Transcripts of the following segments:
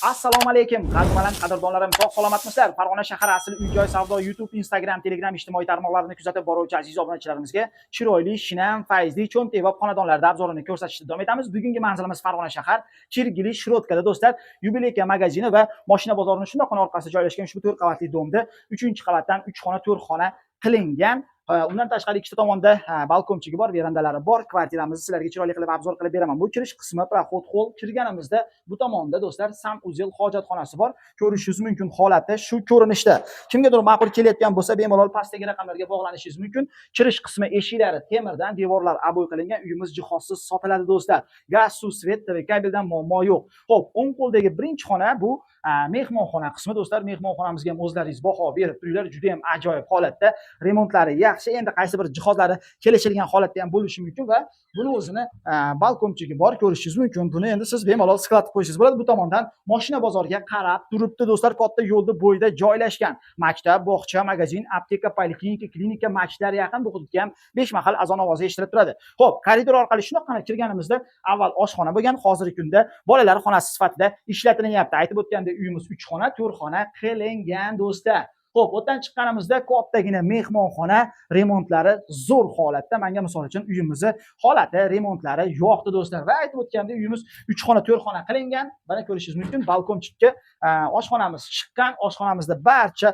Assalomu alaykum, qadrbaland qadrdonlarim, sog' salomatmisizlar? Farg'ona shahar Asl uy joy savdo YouTube, Instagram, Telegram ijtimoiy tarmoqlarini kuzatib boruvchi aziz obunachilarimizga chiroyli, shinam, fayzli, cho'ntakbop xonadonlarda обзор ini ko'rsatishda davom etamiz. Bugungi manzilimiz Farg'ona shahar, Chirgili, Shirotkada, do'stlar, Yubileyka magazini va moshina bozorini shundoqqina orqasida joylashgan ushbu 4 qavatli domda 3-qavatdan 3 xona, 4 xona qilingan. Undan tashqari ikkita tomonda balkonchigi bor, verandalari bor. Kvartiramizni sizlarga chiroyli qilib обзор qilib beraman. Bu kirish qismi, проход, холл. Kirganimizda bu tomonda, do'stlar, санузел, hojatxonasi bor. Ko'rishingiz mumkin, holati shu ko'rinishda. Kimgadir ma'qul kelayotgan bo'lsa, bemalol pastdagi raqamlarga bog'lanishingiz mumkin. Kirish qismi eshiklari temirdan, devorlar обой qilingan. Uyimiz jihozsiz sotiladi, do'stlar. Gaz, suv, свет, TV kabeldan muammo yo'q. Xo'p, o'ng qo'ldagi birinchi xona bu mehmonxona qismi, do'stlar. Mehmonxonamizga ham o'zlaringiz baho berib turinglar. Juda ham ajoyib holatda, remontlari yaxshi. Endi qaysi bir jihozlari kelishilgan holatda ham bo'lishi mumkin va buni o'zini balkonchigi bor, ko'rishingiz mumkin. Buni endi siz bemalol склад qilib qo'yishingiz bo'ladi. Bu tomondan moshina bozoriga qarab turibdi, do'stlar, katta yo'lni bo'yida joylashgan. Maktab, bog'cha, magazin, apteka, poliklinika, klinika, masjidlar yaqin. Bu hududga ham 5 mahal azon ovozi eshitilib turadi. Xo'p, koridor orqali shundoqqina kirganimizda avval oshxona bo'lgan, hozirgi kunda bolalar xonasi sifatida ishlatilyapti. Aytib o'tgandek, uyimiz 3 xona, 4 xona qilingan, do'stlar. Xo'p, o'tdan chiqqanimizda kattagina mehmonxona, remontlari zo'r holatda. Menga, misol uchun, uyimizni holati, remontlari yoqdi, do'stlar. Va aytib o'tgandek, uyimiz 3 xona, 4 xona qilingan. Mana, ko'rishingiz mumkin, balkonchikka oshxonamiz chiqqan. Oshxonamizda barcha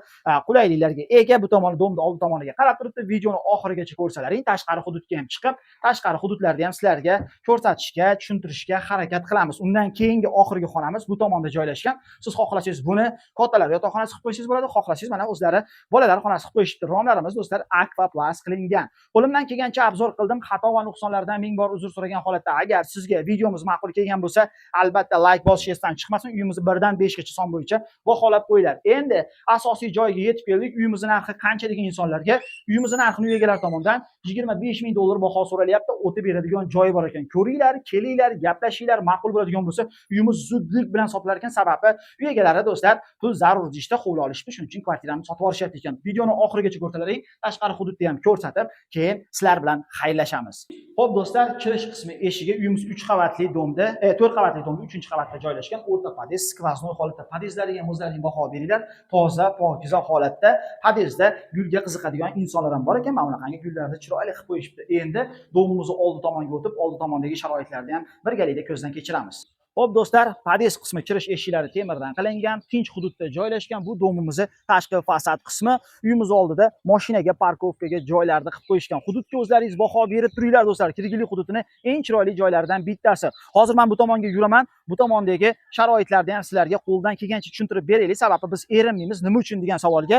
qulayliklarga ega. Bu tomoni domni oldi tomoniga qarab turibdi. Videoni oxirigacha ko'rsalaring, tashqari hududga ham chiqib, tashqari hududlarda ham sizlarga ko'rsatishga, tushuntirishga harakat qilamiz. Undan keyingi oxirgi xonamiz bu tomonda joylashgan. Siz xohlasangiz, buni kattalar yotoqxonasi qilib qo'ysangiz bo'ladi, xohlasangiz, mana, o'zlari bolalar xonasi qilib qo'yishibdi. Romlarimiz, do'stlar, akvaplast qilingan. Qo'limdan kelgancha обзор qildim. Xato va nuqsonlardan ming bor uzr so'ragan holatda, agar sizga videomiz ma'qul kelgan bo'lsa, albatta layk bosish esdan chiqmasin. Uyimizni 1 dan 5 gacha son bo'yicha baholab qo'yinglar. Endi asosiy joyga yetib keldik. Uyimizni narxi qancha degan insonlarga, uyimizni narxini uy egalari tomonidan 25 000 dollar baho so'ralyapti. O'tib beradigan joyi bor ekan. Ko'ringlar, kelinglar, gaplashinglar, ma'qul bo'ladigan bo'lsa, uyimiz zudlik bilan sotilar ekan. Sababi uy egalari, do'stlar, pul zarur deyishda, hovli olishibdi, shuning uchun kvartirani sotib olishyapti ekan. Videoni oxirigacha ko'rsalaring, tashqari hududni ham ko'rsatib, keyin sizlar bilan xayrlashamiz. Xo'p, do'stlar, kirish qismi eshigi. Uyimiz 3 qavatli domda, 4 qavatli domda 3-qavatda joylashgan. O'rta pod'ezd, сквозной holatda. Pod'ezdlariga ham o'zlaring baho beringlar. Toza, pokiza holatda. Pod'ezdda gulga qiziqadigan insonlar ham bor ekan. Mana bunaqangi gullarni chiroyli qilib qo'yishibdi. Endi domimizni oldi tomonga o'tib, oldi tomondagi sharoitlarni ham birgalikda ko'zdan kechiramiz. Xo'p, do'stlar, pod'ezd qismi kirish eshiklari temirdan qilingan, tinch hududda joylashgan. Bu domimizni tashqi fasad qismi. Uyimiz oldida mashinaga парковка ga joylarni qilib qo'yishgan. Hududga o'zlaringiz baho berib turinglar, do'stlar. Kirgili hududini eng chiroyli joylaridan bittasi. Hozir men bu tomonga yuraman. Bu tomondagi sharoitlarni ham sizlarga qo'ldan kelgancha tushuntirib beraylik. Sababi biz erinmaymiz. Nima uchun degan savolga,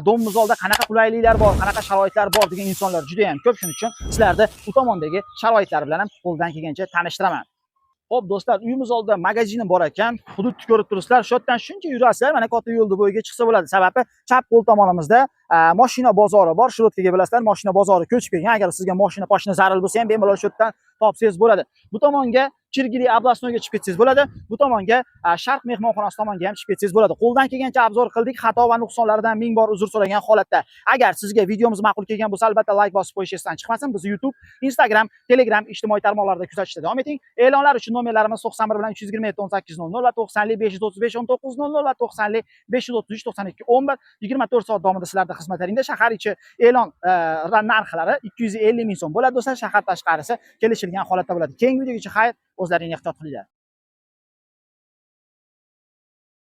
domimiz oldida qanaqa qulayliklar bor, qanaqa sharoitlar bor degan insonlar juda ham ko'p. Shuning uchun sizlarni u tomondagi sharoitlar bilan ham qo'ldan kelgancha tanishtiraman. Xo'p, do'stlar, uyimiz oldida magazini bor ekan. Hududni ko'rib turibsizlar. Shu yerdan shuncha yurasizlar, mana katta yo'lni bo'yiga chiqsa bo'ladi. Sababi chap qo'l tomonimizda mashina bozori bor. Shirotkaga, bilasizlar, mashina bozori ko'chib kelgan. Agar sizga mashina poshina zarur bo'lsa ham, bemalol shu yerdan topsangiz bo'ladi. Bu tomonga Chirgili областной ga chiqib ketsangiz bo'ladi. Bu tomonga Sharq mehmonxonasi tomonga ham chiqib ketsangiz bo'ladi. Qo'ldan kelgancha обзор qildik. Xato va nuqsonlardan ming bor uzr so'ragan holatda. Agar sizga videomiz ma'qul kelgan bo'lsa, albatta layk bosib qo'yish esdan chiqmasin. Bizni YouTube, Instagram, Telegram ijtimoiy tarmoqlarda kuzatishda davom eting. E'lonlar uchun nomerlarimiz 91 bilan 327 18 00 va 90 535 19 00 va 90 533 92 11. 24 soat davomida sizlarda xizmatlaringda. Shahar ichi e'lon narxlari 250 ming so'm bo'ladi, do'stlar. Shahar tashqarisi kelishilgan holatda bo'ladi. Keyingi videogacha xayr, o'zlaringni ehtiyot qilinglar.